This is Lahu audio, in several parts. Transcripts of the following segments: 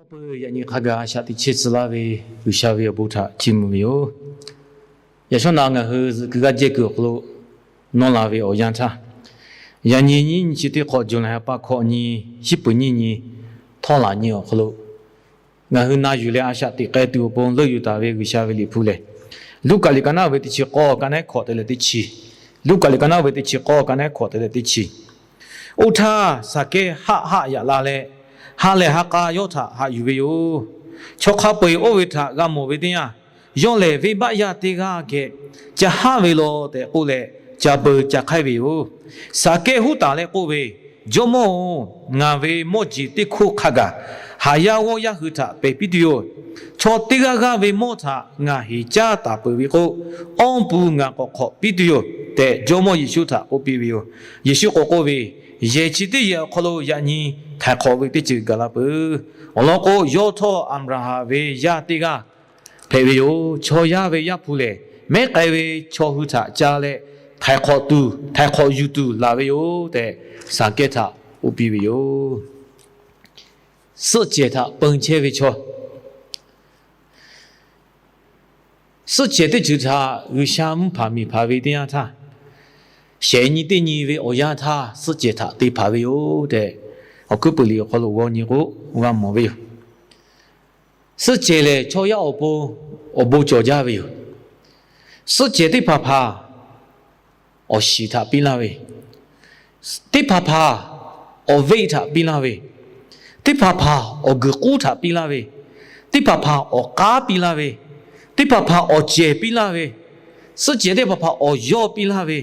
Peuˬ, yaꞈ nyi hk'a gaˬ a shaꞈ teꞈ chehˇ tcuh laˇ ve G'uiˬsha ve awˬ bon htaꞈ chiˇ mvuh ve yoˬ. Yaꞈ shawˉ naꞈ ngaˬ hui zuhꞈ kuiˬ g'aˇ jehˇ kuiˬ awˬ hk'aw lo nawˇ la ve awˬ yanˇ htaˇ, yaꞈ nyi nyiˇ nyi chi teˇ hk'awꞈ, Juˍlaˍ ha pa hkawꞈ nyi, shiˉ peuˍ nyiˇ nyi, htawˇ laˬ nyi awˬ hk'aw lo ngaˬ hui na yuˬ leh a shaꞈ teꞈ k'ai tuˬ awˬ pon leuˆ yuˬ taˍ ve G'uiˬsha ve Liꞈ hpu lehˬ, Luˉkaꞈ liꞈ ka naˉ ve teˇ chi k'awˇ, ka naˉ hkawꞈ te leh teˇ chi. Luˉkaꞈ liꞈ ka naˉ ve teˇ chi k'awˇ, ka naˉ hkawꞈ te leh teˇ chi. Oˇ htaˇ, Saˍkehˇ haˆ haˆ yaꞈ la leh, ha lehˬ ha k'a yawˇ htaꞈ haꞈ yuˬ ve yoˬ. Chaw hk'a peu-eˬ oˇ ve htaꞈ g'a mawˬ ve teˇ yanˇ, yawˇ lehˬ venˇbaˆ yaˇ teˇ g'aˇ geh ca haˆ ve law tehꞈ k'oˆ leh, ca beu ca hk'aiˇ ve yoˬ. Saˍkehˇ huˉ taˍ leh k'oˆ ve, Jawˇmawˇ-oˬ, ngaˬ ve mawˇ jeˬ teˇ hkoˇ hk'a gaˬ haˍ yaˇ g'awˇ yaˇ hui htaꞈ pehˬ piˇ tuˬ yoˬ. Chaw teˇ g'aˇ g'aˇ ve mawˇ htaꞈ ngaˬ heˍ caˇ taˍ peuˬ ve k'o, awˇ pu ngaˬ k'awꞈ hk'awꞈ piˇ tuˬ yoˬ tehꞈ, Jawˇmawˇ Yeˍsuˆ htaꞈ k'oˆ piˇ ve yoˬ. Yeˍsuˆ k'awꞈ k'oˆ ve, Yehˬ chi teˇ yehˬ awˬ hk'aw lo yaꞈ nyi htaiˍ hk'awꞈ ve teˇ ceuˬ gaˬ la peuˬ. Awˬ lawn k'o, yawˇ htawˇ Aˍbraˍhanˍ ve yaˇ teˇ g'aˇ hpehꞈ ve yoˬ. Chaw yaˇ ve Yaˇ hpu lehˬ, mehˉ k'ai ve chaw hui htaꞈ ca leh htaiˍ hk'awꞈ tuˬ, htaiˍ hk'awꞈ yuˬ tuˬ laˬ ve yoˬ tehꞈ, Saˍkehˇ htaꞈ k'oˆ piˇ ve yoˬ. Suhˆ cehˬ htaꞈ peun chehˇ ve chaw. Suhˆ cehˬ teˇ ceuˬ htaꞈ G'uiˬsha mvuhˇ hpanˍ miˬ hpanˍ ve teˇ yanˇ htaˇ, shehˍ nyi teˇ nyi ve awˬ yanˇ htaˇ suhˆ cehˬ htaꞈ te hpanˍ ve yoˬ tehꞈ, Awˬ hkuiˉ puiˍ liꞈ awˬ hk'aw lo g'aw nyi k'o, g'a mawˬ ve yoˬ. Suhˆ cehˬ lehˬ, chaw yaˇ awˬ pon awˬ bon cawˬ jaˇ ve yoˬ. Suhˆ cehˬ teˇ hpaˍ hpaˍ awˬ shiˍ htaꞈ piˇ laˇ ve, teˇ hpaˍ hpaˍ awˬ veˆ htaꞈ piˇ laˇ ve, teˇ hpaˍ hpaˍ awˬ guiˬ k'uˉ htaꞈ piˇ laˇ ve, teˇ hpaˍ hpaˍ awˬ k'aˉ piˇ laˇ ve, teˇ hpaˍ hpaˍ awˬ cehˬ piˇ laˇ ve, suhˆ cehˬ teˇ hpaˍ hpaˍ awˬ yawˇ piˇ laˇ ve,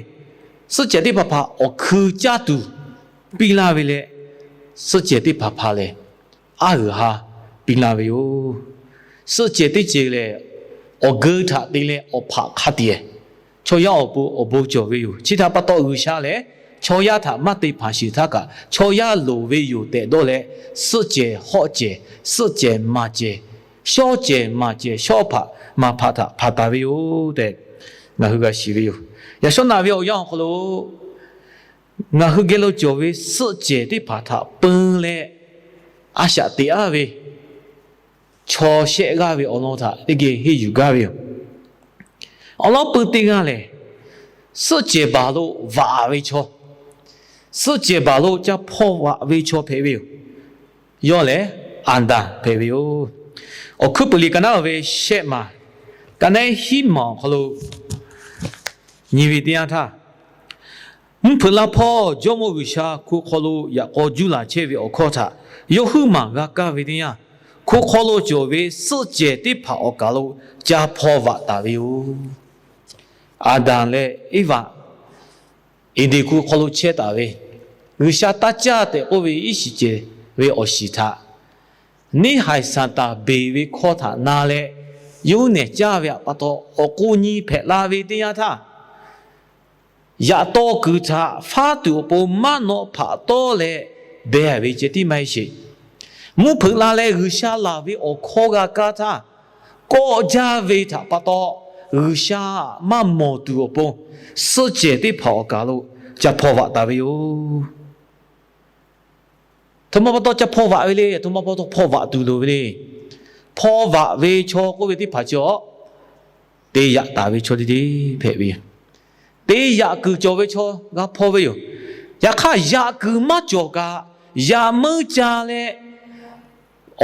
suhˆ cehˬ teˇ hpaˍ hpaˍ awˬ hkui caˇ tuˬ piˇ laˇ ve leh, suhˆ cehˬ teˇ hpaˍ hpaˍ lehˬ, aˉ g'uiˬ ha piˇ laˇ ve yoˬ. Suhˆ cehˬ teˇ ceuˬ lehˬ, awˬ geu htaꞈ te leh awˬ hpaꞈ hk'a tiꞈ chaw yaˇ awˬ pon awˬ bon cawˬ ve yoˬ. Chi htaꞈ pa taw, G'uiˬsha lehˬ chaw yaˇ htaꞈ maˇ te hpanˍ sheˍ htaˇ kaꞈ, chaw yaˇ loˍ ve yoˬ tehꞈ dawˇ leh, suhˆ cehˬ hawˆ cehˬ, suhˆ cehˬ maˬ cehˬ, shawˉ cehˬ maˬ cehˬ, shawˉ hpaꞈ maˍ hpaꞈ htaꞈ hpanˍ taˍ ve yoˬ tehꞈ, ngaˬ hui g'a shiˍ ve yoˬ. Yaꞈ shawˉ naꞈ ve awˬ yanˇ awˬ hk'aw lo ngaˬ hui geh lo cawˬ ve suhˆ cehˬ teˇ hpaˍ htaꞈ peun leh, a shaꞈ teꞈ aˉ ve chaw shehˆ g'aˇ ve awˬ lawn htaꞈ teˇ geh henˇ yuˬ gaˇ ve yoˬ. Awˬ lawn pui teˇ g'aˇ lehˬ, suhˆ cehˬ baˬ lo vaꞈ ve chaw, suhˆ cehˬ baˬ lo ca hpaw vaꞈ ve chaw hpehꞈ ve yoˬ. Yawˇ lehˬ, Aˍdanˍ hpehꞈ ve yoˬ. Awˬ hkuiˉ puiˍ liꞈ ka naˉ ve shehˆ maˬ, ka naˉ hiˉ maˬ awˬ hk'aw lo nyi ve teˇ yanˇ htaˇ, mvuhˇ hpeuꞈ laˇ hpawˇ Jawˇmawˇ G'uiˬsha hko hk'aw lo yaꞈ k'aw juˇ laˬ chehˇ ve awˬ hkawˇ htaꞈ yawˇ huiˉ maˬ g'a kaˇ ve teˇ yanˇ, hko hk'aw lo cawˬ ve suhˆ cehˬ teˇ hpaˍ awˬ kaˬ lo ca hpaw vaꞈ taˍ ve yoˬ. Aˍdanˍ leh Eˇvaꞈ Eˍdenˍ hko hk'aw lo chehˇ taˍ ve G'uiˬsha taˇ caˇ tehꞈ k'oˆ ve iˉ shiˍ cehˬ ve awˬ shiˍ htaꞈ neˇ haiˬ Saˍtanˍ beˬ ve hkawˇ htaꞈ na leh, yawˇ huiˉ nehˬ caˇ ve htaꞈ pa taw awˬ k'o nyi hpehꞈ la ve teˇ yanˇ htaˇ, yaꞈ taw kuiˬ htaꞈ faˉ tuˬ awˬ pon maˇ naw hpaꞈ tawˇ leh beh ve ceh tiˉ maˇ heˆ sheˍ. Mvuhˇ hpeuꞈ la leh G'uiˬsha laˬ ve awˬ hkawˇ g'a kaˇ htaˇ, kawˆ jaˇ ve htaꞈ pa taw G'uiˬsha maˇ mawˬ tuˬ awˬ pon suhˆ cehˬ teˇ hpaˍ awˬ kaˬ lo ca hpaw vaꞈ taˍ ve yoˬ. Aˬ htoꞈ ma pa taw ca hpaw vaꞈ ve le. Aˬ htoꞈ ma pa taw hpaw vaꞈ tuˬ loˍ ve le. Hpaw vaꞈ ve chaw k'oˆ ve teˇ hpaˍ chi awˬ te yaꞈ taˍ ve chaw teˇ deˇ hpehꞈ ve yoˬ. Te yaꞈ kuiˬ cawˬ ve chaw g'a hpaw ve yoˬ. Yaꞈ hk'aˇ, yaꞈ kuiˬ maˇ cawˬ kaꞈ, yaꞈ meuˇ ca leh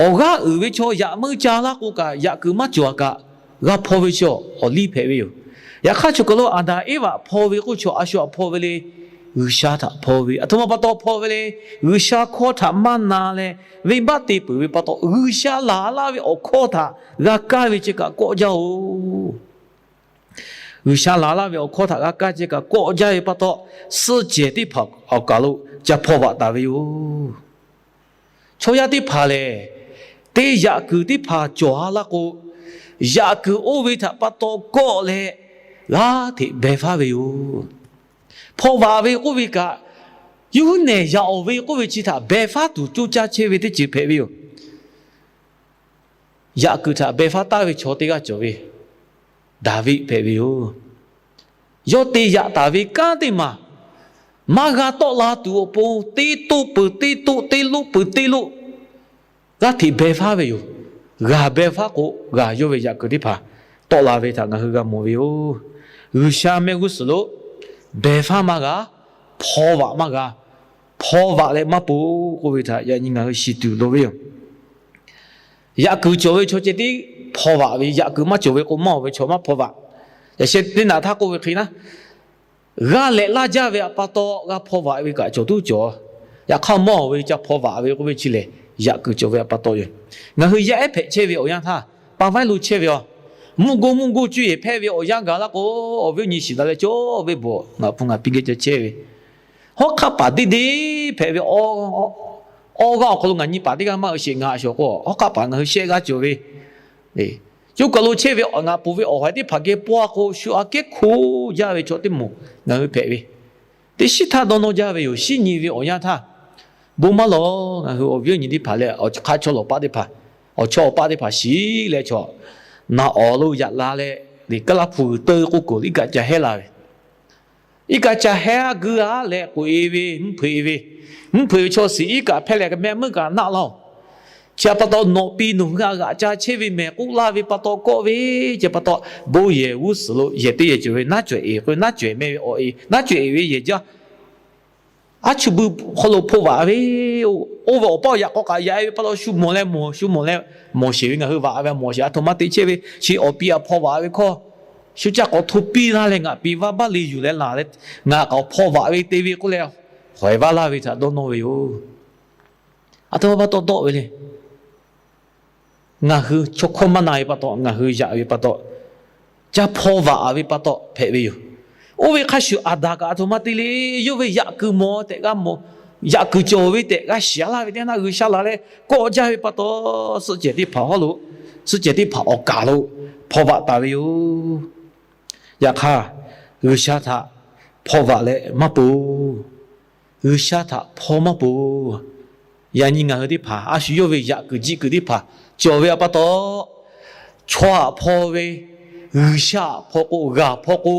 awˬ g'aˇ uiˍ ve chaw yaꞈ meuˇ ca laˇ k'o kaꞈ, yaꞈ kuiˬ maˇ cawˬ kaꞈ, g'a hpaw ve chaw awˬ liˇ hpehꞈ ve yoˬ. Yaꞈ hk'aˇ, choˬ kaˬ lo Aˍdanˍ Eˇvaꞈ hpaw ve k'oˆ chaw a shu htaꞈ hpaw ve le. G'uiˬsha htaꞈ hpaw ve. Aˬ htoꞈ ma pa taw hpaw ve le. G'uiˬsha hkawˇ htaꞈ maˇ na leh venˇbaˆ te peuˬ ve pa taw, G'uiˬsha laˬ laˇ ve awˬ hkawˇ htaꞈ g'a kaˇ ve ceh kaꞈ kawˆ jaˇ-oˬ. G'uiˬsha laˬ laˇ ve awˬ hkawˇ htaꞈ g'a kaˇ ceh kaꞈ kawˆ jaˇ ve pa taw, suhˆ cehˬ teˇ hpaˍ awˬ kaˬ lo ca hpaw vaꞈ taˍ ve yoˬ. Chaw yaˇ teˇ hpaˍ lehˬ, te yaꞈ kuiˬ teˇ hpaˍ cawˬ ha laˇ k'o, yaꞈ kuiˬ oˇ ve htaꞈ pa taw kawˆ leh g'aˇ hteꞈ beh faˉ ve yoˬ. Hpaw vaꞈ ve k'oˆ ve kaꞈ, yawˇ huiˉ nehˬ yaꞈ awˬ ve k'oˆ ve chi htaꞈ beh faˉ tuˬ coˇ caˇ chehˇ ve teˇ ceuˬ hpehꞈ ve yoˬ. Yaꞈ kuiˬ htaꞈ beh faˉ taˍ ve chaw teˇ g'aˇ cawˬ ve Daˍviˆ hpehꞈ ve yoˬ. Yawˇ te yaꞈ taˍ ve kanˉ teˇ maˬ maˇ g'a tawˆ la tuˬ awˬ pon, teˇ toˆ peuˬ teˇ toˆ, teˇ loˆ peuˬ teˇ loˆ, g'aˇ hteꞈ beh faˉ ve yoˬ. G'aˬ beh faˉ k'o, g'aˬ yawˇ ve yaꞈ kuiˬ teˇ hpaˍ tawˆ la ve htaꞈ ngaˬ hui g'a mawˬ ve yoˬ. G'uiˬsha mehˆ g'uˇ suhˍ lo beh faˉ maˇ g'a, hpaw vaꞈ maˇ g'a. Hpaw vaꞈ leh maˇ poˬ k'oˆ ve htaꞈ yaꞈ nyi ngaˬ hui shiˍ tuˬ loˍ ve yoˬ. Yaꞈ kuiˬ cawˬ ve chaw ceh tiˉ hpaw vaꞈ ve, yaꞈ kuiˬ maˇ cawˬ ve k'o, maˇ oˬ ve chaw maˇ hpaw vaꞈ. Yaꞈ sheh teˇ naꞈ htaˇ k'oˆ ve hk'e naˉ, g'aˇ leh laˇ jaˇ ve awˬ pa taw g'a hpaw vaꞈ ve kaꞈ cawˬ tuˉ cawˬ. Yaꞈ hk'aˇ maˇ oˬ ve ca hpaw vaꞈ ve k'oˆ ve chi lehˬ, yaꞈ kuiˬ cawˬ ve awˬ pa taw yoˬ. Ngaˬ hui yaˇ ehˉ hpehꞈ chehˇ ve awˬ yanˇ htaˇ, pa vaiˉ lo chehˇ ve a, mvuhˇ goˇ mvuhˇ goˇ cuˇ yehˬ hpehˇ ve awˬ yanˇ gaˬ la k'o, awˬ viˉ awˬ nyi shiˍ daꞈ leh cawˇ ve bawˬ ngaˬ hpu ngaˬ piˇ geh ca chehˇ ve, hawˉ hk'aˆ paˍ deˇ deˇ hpehꞈ ve awˬ g'aˇ awˬ hk'aw lo ngaˬ nyi paˍ teˇ g'aˇ maˇ uiˍ sheˍ ngaˬ a shawˍ k'o, hawˉ hk'aˆ paˍ ngaˬ hui shehˆ g'aˇ cawˬ ve, co kaˬ lo chehˇ ve ngaˬ pfuhˍ ve awˬ haiˬ teˇ hpaˍ geh pawˇ a k'o, shu aꞈ kehˉ hkoˇ jaˇ ve chaw teˇ moˍ ngaˬ hui hpehꞈ ve, teˇ shiˉ htaˇ dawˇ nawˇ jaˇ ve yoˬ. Shiˉ nyi ve awˬ yanˇ htaˇ, bon maˇ lawˬ, ngaˬ hui awˬ viˉ awˬ nyi teˇ hpaˍ leh awˬ hk'aˇ chaw lawˬ paˆ teˇ hpaˍ, awˬ chawˇ awˬ paˆ teˇ hpaˍ shiˍ leh chaw naˍ awˬ lo yaꞈ la leh, liꞈ kaˉ laˇ hpu g'uiˬ teu k'oˆ kuˬ iˉ kaˆ ca hehˉ la ve, iˉ kaˆ ca hehˉ a guˇ a leh k'oꞈ e ve mvuhˇ hpeuꞈ e ve, mvuhˇ hpeuꞈ ve chaw shiˍ iˉ kaˆ hpehˇ leh mehˆ meuˇ kaꞈ naˆ laˇ oˬ. Chi pa taw nawꞈ pi nawˬ hui a g'aꞈ ca chehˇ ve mehˬ k'oˆ laˇ ve pa taw kawˆ ve, chi pa taw bon yehˬ g'uˇ suhˍ lo yehˬ teˇ yehˬ cawˬ ve naˉ cawehˬ eˍ k'o, naˉ cawehˬ meh ve awˬ e, naˉ cawehˬ eˍ ve yehˬ jaˇ, aˉ chuˇ bui hk'aw lo hpaw vaꞈ ve, oˇ ve awˬ paˇ awˬ yaꞈ k'aw k'aꞈ yaꞈ e ve pa taw shu mawˬ leh mawˬ, shu mawˬ leh mawˬ sheˍ ve, ngaˬ hui vaꞈ ve mawˬ sheˍ, aˬ htoꞈ ma te chehˇ ve chi awˬ pi aꞈ hpaw vaꞈ ve hkawˇ, shu caˇ k'awꞈ hto piˇ laˇ leh ngaˬ pi vaˇ baˆ le yuˬ leh laˬ leh, ngaˬ k'awꞈ hpaw vaꞈ ve te ve k'oˆ leh, hawehˬ vaˇ laˇ ve htaꞈ dawˇ nawˇ ve yoˬ. Aˬ htoꞈ ma pa taw dawˆ ve le. Ngaˬ hui chaw hkawˇ maˇ na ve pa taw, ngaˬ hui yaꞈ ve pa taw, ca hpaw vaꞈ ve pa taw hpehꞈ ve yoˬ. Oˇ ve hk'a shuˍ, Aˍdanˍ kaꞈ aˬ htoꞈ ma te le, yawˇ ve yaꞈ kuiˬ mawˬ tehꞈ g'a mawˬ, yaꞈ kuiˬ cawˬ ve tehꞈ g'a shiˍ laˇ ve teˇ yanˇ, G'uiˬsha laˬ leh kawˆ jaˇ ve pa taw, suhˆ cehˬ teˇ hpaˍ hawˉ lo, suhˆ cehˬ teˇ hpaˍ awˬ kaˍ lo hpaw vaꞈ taˍ ve yoˬ. Yaꞈ hk'aˇ, G'uiˬsha htaꞈ hpaw vaꞈ leh maˇ poˬ. G'uiˬsha htaꞈ hpaw maˇ poˬ. Yaꞈ nyi ngaˬ hui teˇ hpaˍ a shu yawˇ ve yaꞈ kuiˬ jiˆ kuiˬ teˇ hpaˍ cawˬ ve awˬ pa taw, chaw aꞈ hpaw ve, G'uiˬsha aꞈ hpaw k'o, g'aˬ hpaw k'o,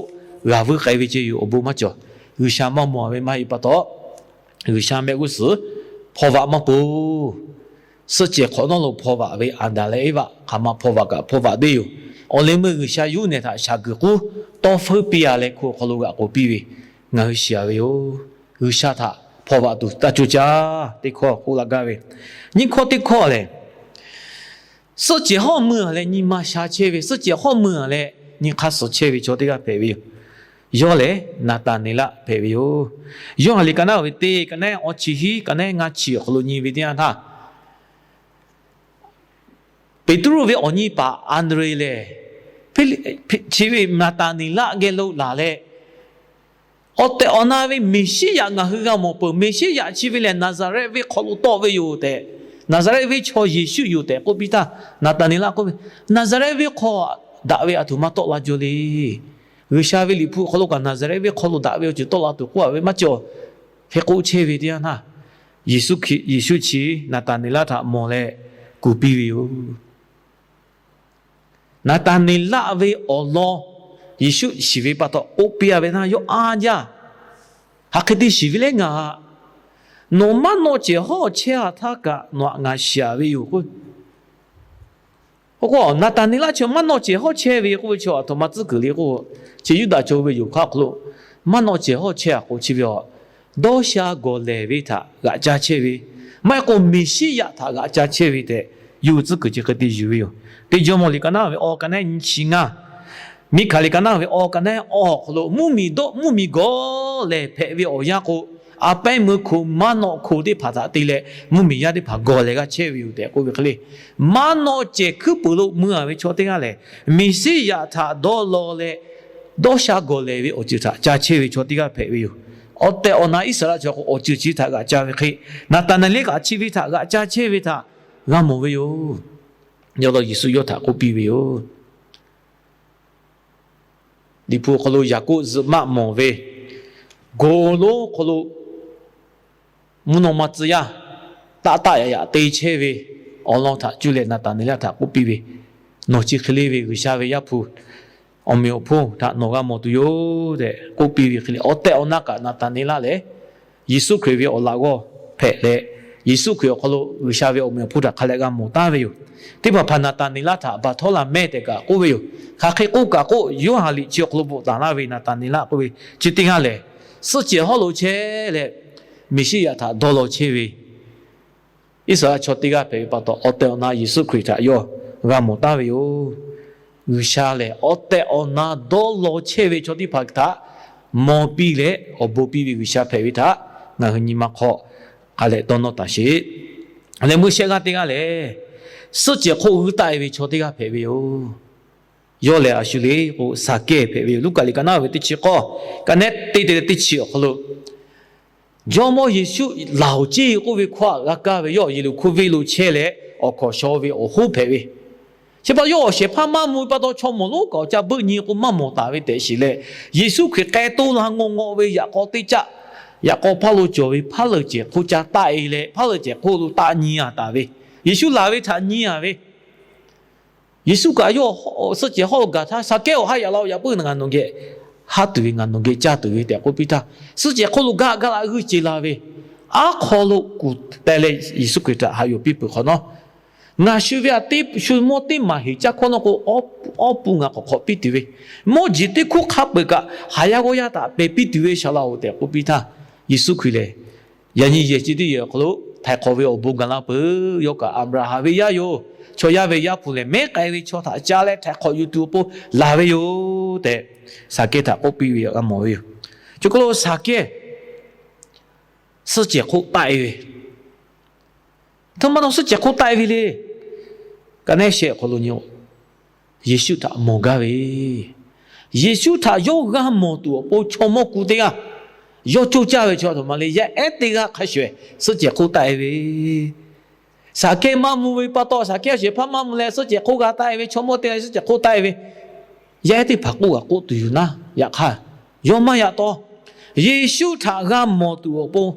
g'aˬ vuiˇ k'ai ve ceh yoˬ. Awˬ bon maˇ cawˬ. G'uiˬsha maˇ mawˬ ve maˇ heˆ pa taw, G'uiˬsha mehˆ g'uˇ suhˍ hpaw vaꞈ maˇ poˬ. Suhˆ cehˬ hk'awꞈ nawˉ lo hpaw vaꞈ ve Aˍdanˍ leh Eˇvaꞈ hk'aˬ ma hpaw vaꞈ kaꞈ hpaw vaꞈ deˇ yoˬ. Awˬ leh meuˇ G'uiˬsha yuˇ nehˬ htaꞈ shaˍ guiˬ k'uˉ tawˇ feuˉ piˇ a leh hko awˬ hk'aw lo g'aꞈ k'oˍ piˇ ve ngaˬ hui shiˍ a ve yoˬ. G'uiˬsha htaꞈ hpaw vaꞈ tuˬ taˇ co caˇ teˇ hkawˇ k'oˆ laˇ gaˇ ve. Nyiˇ hkawˇ teˇ hkawˇ lehˬ, suhˆ cehˬ hawˉ meuˇ a leh nyi ma sha chehˇ ve, suhˆ cehˬ hawˉ meuˇ a leh nyi hk'aˇ suh chehˇ ve chaw teˇ g'aˇ hpehꞈ ve yoˬ. Yawˇ lehˬ Naˍtaˍneˍlaˆ hpehꞈ ve yoˬ. Yawˇ ha liꞈ ka naˉ ve teˇ ka naˉ awˇ chi hiˉ ka naˉ ngaˇ chi awˬ hk'aw lo nyi ve teˇ yanˇ htaˇ, Peˍtruˆ ve awˬ nyi paˍ Anˍdrehˍ lehˬ, chi ve Naˍtaˍneˍlaˆ geh lo laˬ leh, awˬ tehˬ awˬ na ve Meˍsiˉyaꞈ ngaˬ hui g'a mawˬ peuˬ. Meˍsiˉyaꞈ chi ve lehˬ Naˍzaˍrehˆ venˇ hk'aw lo tawˆ ve yoˬ tehꞈ, Naˍzaˍrehˆ venˇ chaw Yeˍsuˆ yoˬ tehꞈ k'oˆ piˇ htaˇ, Naˍtaˍneˍlaˆ k'oˆ ve, Naˍzaˍrehˆ venˇ hk'aw daꞈ ve aˬ htoꞈ ma tawˆ la jaw le. G'uiˬsha ve Liꞈ hpu awˬ hk'aw lo kaꞈ Naˍzaˍrehˆ venˇ hk'aw lo daꞈ ve awˬ ceuˬ tawˆ la tuˬ k'oˆ a ve maˇ cawˬ. Hk'e k'oˆ chehˇ ve teˇ yanˇ htaˇ, Yeˍsuˆ Hkriꞈ, Yeˍsuˆ chi Naˍtaˍneˍlaˆ htaꞈ mawˬ leh kuˬ piˇ ve yoˬ. Naˍtaˍneˍlaˆ ve awˬ lawn Yeˍsuˆ shiˍ ve pa taw k'oˆ piˇ a ve htaˇ, yawˇ a jaˇ. Hk'aˬ hk'e te shiˍ ve leh ngaˬ, nawˬ maˇ nawˆ cehˬ hawˉ chehˇ a htaˇ kaꞈ nawˬ htaꞈ ngaˬ shiˍ a ve yoˬ k'o, k'o Naˍtaˍneˍlaˆ chi maˇ nawˆ cehˬ hawˉ chehˇ ve k'oˆ ve chi aˬ htoꞈ ma tcuhˉ kuiˬ le k'o, chi Yuˇdaꞈ chaw ve yoˬ hk'aˇ hk'aw lo maˇ nawˆ cehˬ hawˉ chehˇ a k'o chi ve a, dawˇ sha gawˬ lehˬ ve htaꞈ g'aꞈ ca chehˇ ve, maˇ heˆ k'o Meˍsiˉyaꞈ htaꞈ g'aꞈ ca chehˇ ve tehꞈ yuˬ tcuhˉ kuiˬ chi hk'e te yuˬ ve yoˬ. Teˇ Jawˇmawˇ liꞈ ka naˉ ve awˇ ka naˉ nyi chi ngaˇ, Miˉhkaˍ liꞈ ka naˉ ve awˇ ka naˉ awˇ awˬ hk'aw lo mvuhˇmiˬ dawˆ mvuhˇmiˬ gawˬ lehˬ hpehꞈ ve awˬ yanˇ k'o, a pehˉ meuˇ hko maˇ nawˆ hko teˇ hpaˍ htaꞈ te leh mvuhˇmiˬ yaˇ teˇ hpaˍ gawˬ lehˬ g'a chehˇ ve yoˬ tehꞈ k'oˆ ve hk'e le. Maˇ nawˆ cehˬ hkuiˉ puiˍ lo mui a ve chaw teˇ g'aˇ lehˬ, Meˍsiˉyaꞈ htaꞈ dawˇ law leh dawˇ sha gawˬ lehˬ ve awˬ ceuˬ htaꞈ ca chehˇ ve chaw teˇ g'aˇ hpehꞈ ve yoˬ. Awˬ tehˬ awˬ na Iˉsaˍreˍlaˆ chaw k'o awˬ ceuˬ chi htaꞈ g'aꞈ ca ve hk'e, Naˍtaˍneˍlaˆ kaꞈ chi ve htaꞈ g'aꞈ ca chehˇ ve htaꞈ g'a mawˬ ve yoˬ. Yawˇ law Yeˍsuˆ yawˇ htaꞈ k'oˆ piˇ ve yoˬ. Liꞈ hpu awˬ hk'aw lo Yaˍkoˆ zuhꞈ maˆ mawˬ ve, go lonˉ hk'aw lo mvuhˇ naw ma tcuh yaˇ taˆ taˆ yaꞈ yaꞈ te chehˇ ve awˬ lawn htaꞈ cuˇ leh Naˍtaˍneˍlaˆ htaꞈ k'oˆ piˇ ve, Nawˬ chi hk'e le ve G'uiˬsha ve Yaˇ hpu, awˬ meꞈ awˬ hponˇ htaꞈ nawˬ g'a mawˬ tuˬ yoˬ tehꞈ k'oˆ piˇ ve hk'e le. Awˬ tehˬ awˬ na kaꞈ Naˍtaˍneˍlaˆ lehˬ, Yeˍsuˆ Hkriꞈ ve awˬ laꞈ g'awˇ hpehꞈ leh, Yeˍsuˆ Hkriꞈ awˬ hk'aw lo G'uiˬsha ve awˬ meꞈ awˬ hponˇ htaꞈ hk'a leh g'a mawˬ taˍ ve yoˬ. Teˇ hpaˍ hpaˍ Naˍtaˍneˍlaˆ htaꞈ Baˍhtawˇlaˍmehˇ tehꞈ kaꞈ k'oˆ ve yoˬ. Hk'aˬ hk'e k'oˆ kaꞈ k'oˆ, Yoˇhanˬ liꞈ chi awˬ hk'aw lo bvuhꞈ taˍ laˇ ve Naˍtaˍneˍlaˆ k'oˆ ve chi teˇ g'aˇ lehˬ, suhˆ cehˬ hawˉ lo chehˇ leh Meˍsiˉyaꞈ htaꞈ dawˇ law chehˇ ve Iˉsaˍreˍlaˆ chaw teˇ g'aˇ hpehꞈ ve pa taw, awˬ tehˬ awˬ na Yeˍsuˆ Hkriꞈ htaꞈ yawˇ g'a mawˬ taˍ ve yoˬ. G'uiˬsha lehˬ, awˬ tehˬ awˬ na dawˇ law chehˇ ve chaw teˇ hpaˍ htaꞈ mawˬ piˇ leh awˬ bon piˇ ve G'uiˬsha hpehꞈ ve htaꞈ ngaˬ hui nyi ma hk'aw hk'a leh dawˇ nawˇ taˍ sheˍ. Leh meuˇ shehˆ g'aˇ teˇ g'aˇ lehˬ, suhˆ cehˬ hk'oˆ g'uiˇ taˆ e ve chaw teˇ g'aˇ hpehꞈ ve yoˬ. Yawˇ lehˬ a shu le k'o, Saˍkehˇ hpehꞈ ve yoˬ. Luˉkaꞈ liꞈ ka naˉ ve teˇ chi k'awˇ, ka nehˉ teˇ te leh teˇ chi awˬ hk'aw lo, Jawˇmawˇ Yeˍsuˆ laˬ oˬ ceˇ k'oˆ ve hkawˇ aꞈ g'a kaˇ ve, yawˇ Yeˍriˆhkoˇ venˇ lo chehˇ leh awˬ hkawnˍ shaw ve awˬ hoˉ hpehꞈ ve. Chi pa yawˇ awˬ shehˍ hpaˇ maˇ mvuh ve pa taw, chaw mawˬ lonˉ kaꞈ awˬ ca beuˆ nyi k'o maˇ mawˬ taˍ ve tehꞈ sheˍ leh, Yeˍsuˆ Hkriꞈ k'ai to la ngawˬ ngawˆ ve yaꞈ k'aw teˇ caˆ, yaꞈ k'aw hpaˇ lo cawˬ ve hpaˉ leuˬ cehˬ hk'oˆ ca taˆ e leh, hpaˉ leuˬ cehˬ hk'oˆ lo taˆ nyi a taˍ ve, Yeˍsuˆ laˬ ve htaꞈ nyi a ve, Yeˍsuˆ kaꞈ yawˇ suhˆ cehˬ hawˉ lo gaˬ htaˇ, Saˍkehˇ-oˬ, haˆ yaꞈ la-oˬ, yaꞈ puiˉ ngaˬ nawˬ geh haˉ tuˬ ve, ngaˬ nawˬ geh caˇ tuˬ ve tehꞈ k'oˆ piˇ htaˇ, suhˆ cehˬ hk'oˆ lo gaˇ gaˇ la g'uiˇ ce la ve, aˉ hk'aw lo kuˬ teh leh Yeˍsuˆ Hkriꞈ htaꞈ haꞈ yuˬ piˇ peuˬ hk'awꞈ nawˉ, ngaˬ shu ve a teˇ shu mawˇ teˇ maˬ heˍ caˇ hkawˇ nawˉ k'o, awˉ pun ngaˬ k'awꞈ hk'awꞈ piˇ tuˬ ve, mawˇ jeˬ teˇ hkuˇ hk'a peu-eˬ kaꞈ haˍ yaˇ g'awˇ yaˇ htaꞈ pehˬ piˇ tuˬ ve shaˍ laꞈ-oˬ tehꞈ k'oˆ piˇ htaˇ, Yeˍsuˆ Hkriꞈ lehˬ, yaꞈ nyi yehˬ chi teˇ yehˬ awˬ hk'aw lo htaiˍ hk'awꞈ ve awˬ bon gaˬ la peuˬ. Yawˇ kaꞈ Aˍbraˍhanˍ ve yaˇ yoˬ. Chaw yaˇ ve Yaˇ hpu lehˬ, mehˉ k'ai ve chaw htaꞈ ca leh htaiˍ hk'awꞈ yuˬ tuˬ awˬ pon laˬ ve yoˬ tehꞈ, Saˍkehˇ htaꞈ k'oˆ piˇ ve g'a mawˬ ve yoˬ. Chi hk'aw lo Saˍkehˇ suhˆ cehˬ hk'oˆ taˆ e ve, aˬ htoꞈ ma naw suhˆ cehˬ hk'oˆ taˆ e ve le. Ka nehˉ shehˆ awˬ hk'aw lo nyi, Yeˍsuˆ htaꞈ mawˬ gaˇ ve, Yeˍsuˆ htaꞈ yawˇ g'a mawˬ tuˬ awˬ pon chaw mawˇ ku teˇ g'aˇ, yawˇ coˇ caˇ ve chaw aˬ htoꞈ ma le, yaˇ ehˉ teˇ g'aˇ hk'a shuˍ shuˍ suhˆ cehˬ hk'oˆ taˆ e ve. Saˍkehˇ maˇ mvuh ve pa taw, Saˍkehˇ shehˍ hpaˇ maˇ mvuh leh suhˆ cehˬ hk'oˆ g'a taˆ e ve, chaw mawˇ teˇ g'aˇ suhˆ cehˬ hk'oˆ taˆ e ve, yaˇ ehˉ teˇ hpaˍ k'oˆ kaꞈ k'oˆ tuˬ yoˬ naˉ, yaꞈ hk'aˇ yawˇ maˇ yaꞈ taw. Yeˍsuˆ htaꞈ g'a mawˬ tuˬ awˬ pon,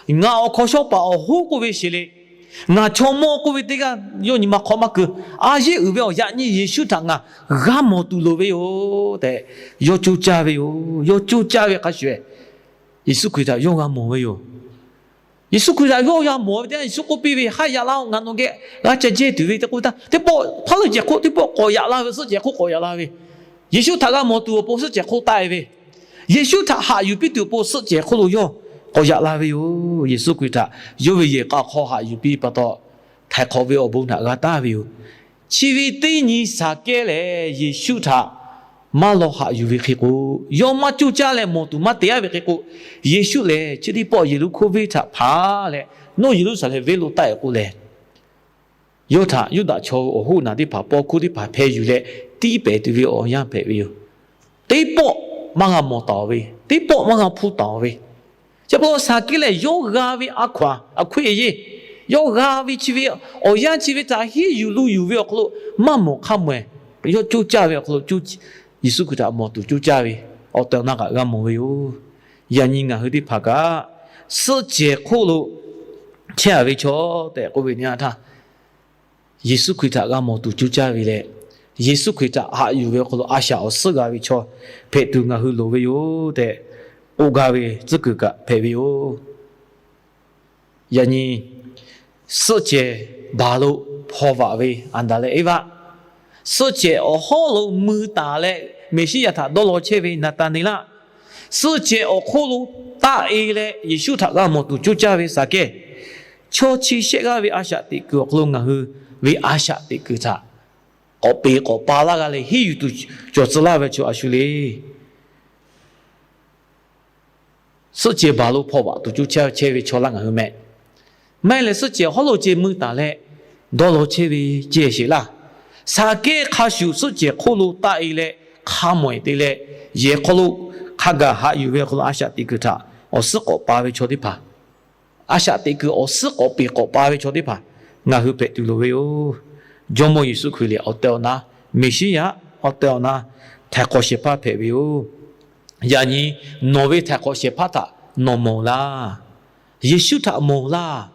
ngaˬ awˬ hkawnˍ shaw paˍ awˬ hoˉ k'oˆ ve sheˍ le, ngaˬ chaw mawˇ k'oˆ ve teˇ g'aˇ yawˇ nyi ma hk'aw maˇ keu. A yeˉ uiˍ ve awˬ yaꞈ nyi Yeˍsuˆ htaꞈ ngaˬ g'a mawˬ tuˬ loˍ ve yoˬ tehꞈ, yawˇ coˇ caˇ ve yoˬ. Yawˇ coˇ caˇ ve hk'a shuˍ shuˍ, Yeˍsuˆ Hkriꞈ htaꞈ yawˇ g'a mawˬ ve yoˬ. Yeˍsuˆ Hkriꞈ htaꞈ yawˇ g'a mawˬ ve teˇ yanˇ, Yeˍsuˆ k'oˆ piˇ ve, Haˆ yaꞈ la-oˬ, ngaˬ nawˬ geh g'a ca jehˇ tuˬ ve tehꞈ k'oˆ ve htaˇ, teˇ pawˆ hpaˉ leuˬ cehˬ hk'oˆ teˇ pawˆ k'awꞈ yaꞈ la ve, suhˆ cehˬ hk'oˆ k'awꞈ yaꞈ la ve. Yeˍsuˆ htaꞈ g'a mawˬ tuˬ awˬ pon suhˆ cehˬ hk'oˆ taˆ e ve, Yeˍsuˆ htaꞈ haꞈ yuˬ piˇ tuˬ awˬ pon suhˆ cehˬ hk'oˆ lo yawˇ k'awꞈ yaꞈ la ve yoˬ. Yeˍsuˆ Hkriꞈ htaꞈ yawˇ ve yehˬ k'a hk'aw haꞈ yuˬ piˇ pa taw, htaiˍ hk'awꞈ ve awˬ bon htaꞈ g'a taˍ ve yoˬ. Chi ve teˇ nyi Saˍkehˇ lehˬ, Yeˍsuˆ htaꞈ maˇ law haꞈ yuˬ ve hk'e k'o, yawˇ maˇ coˇ caˇ leh mawˬ tuˬ maˇ te-a ve hk'e k'o, Yeˍsuˆ lehˬ chi teˇ pawˆ Yeˍriˆhkoˇ venˇ htaꞈ hpanˍ leh, nawˬ Yeˍruˆsaˍlehnˍ venˇ lo taˆ e k'o lehˬ, yawˇ htaꞈ Yuˇdaꞈ chaw awˬ hoˉ naˬ teˇ hpaˍ, paw hkuˇ teˇ hpaˍ hpeh yuˬ leh tiˉ pehˍ tuˬ ve awˬ yanˇ hpehꞈ ve yoˬ. Teˇ pawˆ maˇ g'a mawˬ taˍ-oˬ ve, teˇ pawˆ maˇ g'a hpuˇ taˍ-oˬ ve, chi pa taw Saˍkehˇ lehˬ, yawˇ g'a ve a hkaw-anˬ a hkawehˇ yeˇ, yawˇ g'a ve chi ve awˬ yanˇ chi ve htaꞈ henˇ yuˬ lu yuˬ ve awˬ hk'aw lo maˇ mawˬ hk'a maweh, yawˇ coˇ caˇ ve awˬ hk'aw lo Yeˍsuˆ Hkriꞈ htaꞈ mawˬ tuˬ coˇ caˇ ve awˬ tehˬ awˬ na kaꞈ g'a mawˬ ve yoˬ. Yaꞈ nyi ngaˬ hui teˇ hpaˍ kaꞈ suhˆ cehˬ hk'oˆ lo chehˇ-a ve chaw tehꞈ k'oˆ ve nyi-a htaˇ, Yeˍsuˆ Hkriꞈ htaꞈ g'a mawˬ tuˬ coˇ caˇ ve leh, Yeˍsuˆ Hkriꞈ htaꞈ haꞈ yuˬ ve awˬ hk'aw lo a shaꞈ awˬ suhˉ g'a ve chaw hpehꞈ tuˬ ngaˬ hui loˍ ve yoˬ tehꞈ k'oˆ gaˇ ve tcuhˉ kuiˬ kaꞈ hpehꞈ ve yoˬ. Yaꞈ nyi suhˆ cehˬ baˬ lo hpaw vaꞈ ve Aˍdanˍ leh Eˇvaˆ, suhˆ cehˬ awˬ hawˉ lo mui taˍ leh Meˍsiˉyaꞈ htaꞈ dawˇ law chehˇ ve Naˍtaˍneˍlaˆ, suhˆ cehˬ awˬ hk'oˆ lo taˆ e leh Yeˍsuˆ htaꞈ g'a mawˬ tuˬ coˇ caˇ ve Saˍkehˇ, chaw chi shehˆ g'aˇ ve a shaꞈ teꞈ kuiˬ awˬ hk'aw lo ngaˬ hui ve a shaꞈ teꞈ kuiˬ htaꞈ k'awꞈ peˍ k'awꞈ pa laˇ g'a leh henˇ yuˬ tuˬ cawˬ tcuh laˇ ve chaw a shu le. Suhˆ cehˬ baˬ lo hpaw vaꞈ tuˬ coˇ caˇ chehˇ ve chaw laˇ ngaˬ hui meh. Maˇ heˆ leh suhˆ cehˬ hawˉ lo ceh mui taˍ leh dawˇ law chehˇ ve ceh sheˍ laˇ. Saˍkehˇ hk'a shuˍ suhˆ cehˬ hk'oˆ lo taˆ e leh hk'a maweh te leh, yehˬ hk'aw lo hk'a gaˬ haꞈ yuˬ ve awˬ hk'aw lo a shaꞈ teꞈ kuiˬ htaꞈ awˬ suhˉ k'awꞈ pa ve chaw teˇ hpaˍ, a shaꞈ teꞈ kuiˬ awˬ suhˉ k'awꞈ peˍ k'awꞈ pa ve chaw teˇ hpaˍ ngaˬ hui hpehꞈ tuˬ loˍ ve yoˬ. Jawˇmawˇ Yeˍsuˆ Hkriꞈ lehˬ awˬ tehˬ awˬ na, Meˍsiˉyaꞈ awˬ tehˬ awˬ na, htaiˍ hk'awꞈ shehˍ hpaˇ hpehꞈ ve yoˬ. Yaꞈ nyi nawˬ ve htaiˍ hk'awꞈ shehˍ hpaˇ htaꞈ nawˬ mawˬ laˇ. Yeˍsuˆ htaꞈ mawˬ laˇ.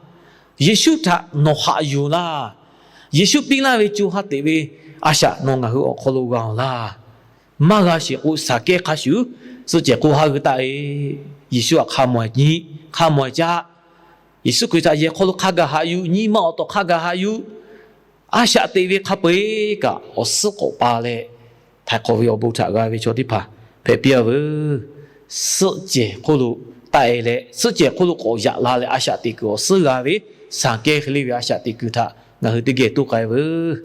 Yeˍsuˆ htaꞈ nawˬ haꞈ yuˬ laˇ. Yeˍsuˆ piˇ laˇ ve co ha teꞈ ve a shaꞈ nawˬ ngaˬ hui awˬ hk'aw lo g'a-oˬ laˇ. Maˇ g'a sheˍ k'o, Saˍkehˇ hk'a shuˍ suhˆ cehˬ hk'oˆ haˉ g'uiˇ taˆ e. Yeˍsuˆ htaꞈ hk'a maweh nyi, hk'a maweh caˆ. Yeˍsuˆ Hkriꞈ htaꞈ yehˬ hk'aw lo hk'a gaˬ haꞈ yuˬ, nyi ma awˬ tawˍ hk'a gaˬ haꞈ yuˬ, a shaꞈ teꞈ ve hk'a peu-eˬ kaꞈ awˬ suhˉ k'awꞈ pa leh, htaiˍ hk'awꞈ ve awˬ bon htaꞈ g'a ve chaw teˇ hpaˍ hpehꞈ piˇ-a veuˬ. Suhˆ cehˬ hk'oˆ lo taˆ-e leh, suhˆ cehˬ hk'oˆ lo k'awꞈ yaꞈ la leh a shaꞈ teꞈ kuiˬ awˬ suhˉ g'a ve, shaˍ kehˇ hk'e le ve a shaꞈ teꞈ kuiˬ htaꞈ ngaˬ hui teˇ geh toˇ k'ai veuˬ.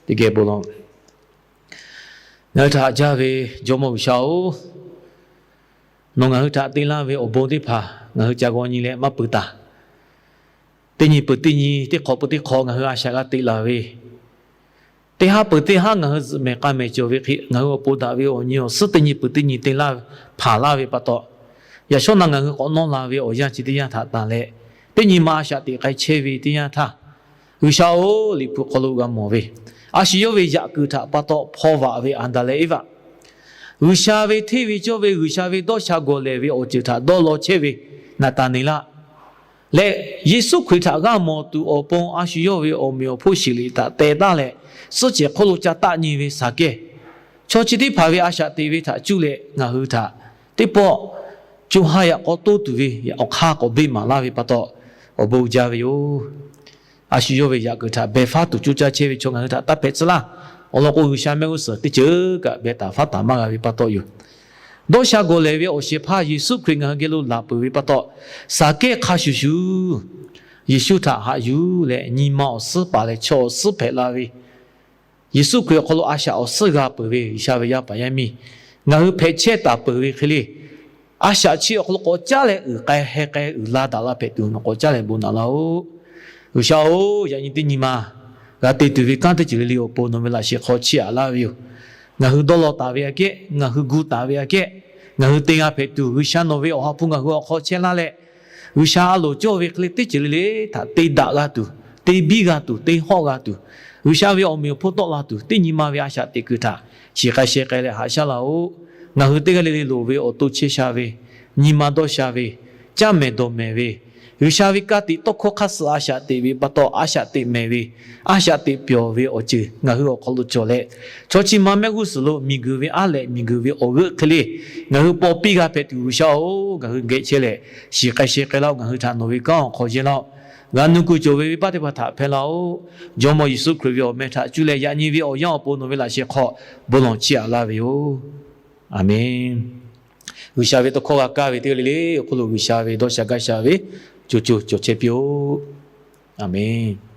Teˇ geh bon lawˬ. Ngaˬ hui htaꞈ haꞈ jaˇ ve Jawˇmawˇ G'uiˬsha-oˬ, nawˬ ngaˬ hui htaꞈ te laˇ ve awˬ bon teˇ hpaˍ ngaˬ hui ca g'aw nyi leh maˇ peuˬ taˍ. Teˇ nyi peuˬ teˇ nyi, teˇ hk'awꞈ peuˬ teˇ hk'awꞈ ngaˬ hui a shaꞈ g'a teꞈ laˬ ve, teˇ haˉ peuˬ teˇ haˉ ngaˬ hui zuhꞈ mehˍ k'a mehˍ cawˬ ve hk'e, ngaˬ hui awˬ pon daꞈ ve awˬ nyi awˬ suhˉ teˇ nyi peuˬ teˇ nyi te laˇ hpanˍ laˇ ve pa taw, yaꞈ shawˉ naˆ ngaˬ hui k'awꞈ nawˇ la ve awˬ yanˇ chi teˇ yanˇ htaꞈ tanˬ leh, teˇ nyi ma a shaꞈ teꞈ k'ai chehˇ ve teˇ yanˇ htaˇ, G'uiˬsha-oˬ, Liꞈ hpu hk'aw lo g'a mawˬ ve, a shu yawˇ ve yaꞈ kuiˬ htaꞈ pa taw hpaw vaꞈ ve Aˍdanˍ leh Eˇvaꞈ, G'uiˬsha ve hteˇ ve cawˇ ve G'uiˬsha ve dawˇ sha gawˬ lehˬ ve awˬ ceuˬ htaꞈ dawˇ law chehˇ ve Naˍtaˍneˍlaˆ leh, Yeˍsuˆ Hkriꞈ htaꞈ g'a mawˬ tuˬ awˬ pon a shu yawˇ ve awˬ meꞈ awˬ hponˇ shiˍ liꞈ htaꞈ teh taˉ leh, suhˆ cehˬ hk'oˆ lo ca taˆ nyi ve Saˍkehˇ, chaw chi teˇ hpaˍ ve a shaꞈ teꞈ ve htaꞈ cuˇ leh ngaˬ hui htaꞈ teˇ pawˆ co ha yaꞈ k'aw toˇ tuˬ ve awˬ hk'aˇ k'awꞈ beˆ maˍ laˇ ve pa taw, awˬ bon jaˇ ve yoˬ. A shu yawˇ ve yaꞈ kuiˬ htaꞈ beh faˉ tuˬ coˇ caˇ chehˇ ve chaw ngaˬ hui htaꞈ taˇ hpehꞈ tcuh laˇ. Awˬ lawn k'o, G'uiˬsha mehˆ g'uˇ suhˍ teˇ ceuˬ kaꞈ beh taˍ faˉ taˍ maˇ g'a ve pa taw yoˬ. Dawˇ sha gawˬ lehˬ ve awˬ shehˍ hpaˇ Yeˍsuˆ Hkriꞈ ngaˬ hui geh lo laˬ peuˬ ve pa taw, Saˍkehˇ hk'a shuˍ shuˍ Yeˍsuˆ htaꞈ haꞈ yuˬ leh nyi ma awˬ suhˉ paˍ leh chaw awˬ suhˉ hpehꞈ la ve, Yeˍsuˆ Hkriꞈ awˬ hk'aw lo a shaꞈ awˬ suhˉ g'a peuˬ ve G'uiˬsha ve yaˇ paˍ yaˇ miˇ ngaˬ hui hpehꞈ chehˇ taˍ peuˬ ve hk'e le, a shaꞈ chi awˬ hk'aw lo k'awꞈ caˉ leh uiˍ k'ai heh k'ai uiˍ la daꞈ la hpehꞈ tuˬ nawˬ k'awꞈ caˉ leh bon naꞈ laˇ-oˆ. G'uiˬsha-oˬ, yaꞈ nyi teˇ nyi ma g'a te tuˬ ve kanˉ teˇ ceuˬ le le awˬ pon nawˬ ve laꞈ shehˍ hk'aw chiˇ aꞈ laˇ ve yoˬ. Ngaˬ hui dawˇ law taˍ ve aꞈ kehˉ, ngaˬ hui gu taˍ ve aꞈ kehˉ, ngaˬ hui te g'a hpehꞈ tuˬ G'uiˬsha nawˬ ve awˬ ha hpu ngaˬ hui awˬ hk'aw chehˇ laˇ leh, G'uiˬsha a loˍ cawˇ ve hk'e le teˇ ceuˬ le le htaꞈ te daꞈ g'a tuˬ, te biˇ g'a tuˬ, te hawˆ g'a tuˬ, G'uiˬsha ve awˬ meꞈ awˬ hponˇ tawˆ la tuˬ, teˇ nyi ma ve a shaꞈ teꞈ kuiˬ htaꞈ shiˍ k'ai sheh k'ai leh haꞈ shaˉ laˇ-oˆ. Ngaˬ hui teˇ g'aˇ le le loˍ ve awˬ to chehˇ sha ve, nyi ma dawˇ sha ve, caˇ mehˍ dawˬ mehˍ ve, G'uiˬsha ve ka tiꞈ tawˇ hkawˇ hk'aˇ suh a shaꞈ teꞈ ve pa taw a shaꞈ teꞈ mehˍ ve, a shaꞈ teꞈ pyawˬ ve awˬ ceuˬ ngaˬ hui awˬ hk'aw lo cawˬ leh, chaw chi ma mehˆ g'uˇ suhˍ lo miˬguiˬ ve aˉ lehꞈ miˬguiˬ ve awˬ g'euˆ hk'e le ngaˬ hui paw piˇ g'a hpehꞈ tuˬ G'uiˬsha-oˬ, ngaˬ hui geh chehˇ leh shiˍ k'ai sheh k'ai laˇ-oˆ. Ngaˬ hui htaꞈ nawˬ ve kanˉ awˬ hk'aw yehˇ laˇ-oˆ. G'a nuˇ kuiˬ cawˬ ve venˇbaˆ teˇ hpaˍ htaꞈ hpehˇ laˇ-oˆ. Jawˇmawˇ Yeˍsuˆ Hkriꞈ ve awˬ meh htaꞈ cuˇ leh yaꞈ nyi ve awˬ yanˇ awˬ pon nawˬ ve laꞈ shehˍ hk'aw bon lawˬ chiˇ aꞈ laˇ ve yoˬ. Aˍmenˇ. G'uiˬsha ve tawˇ hkawˇ g'a kaˇ ve teˇ g'aˇ le le awˬ hk'oˆ lo G'uiˬsha ve dawˇ sha gaˇ sha ve co co cawˬ chehˇ piˇ-oˆ. Aˍmenˇ.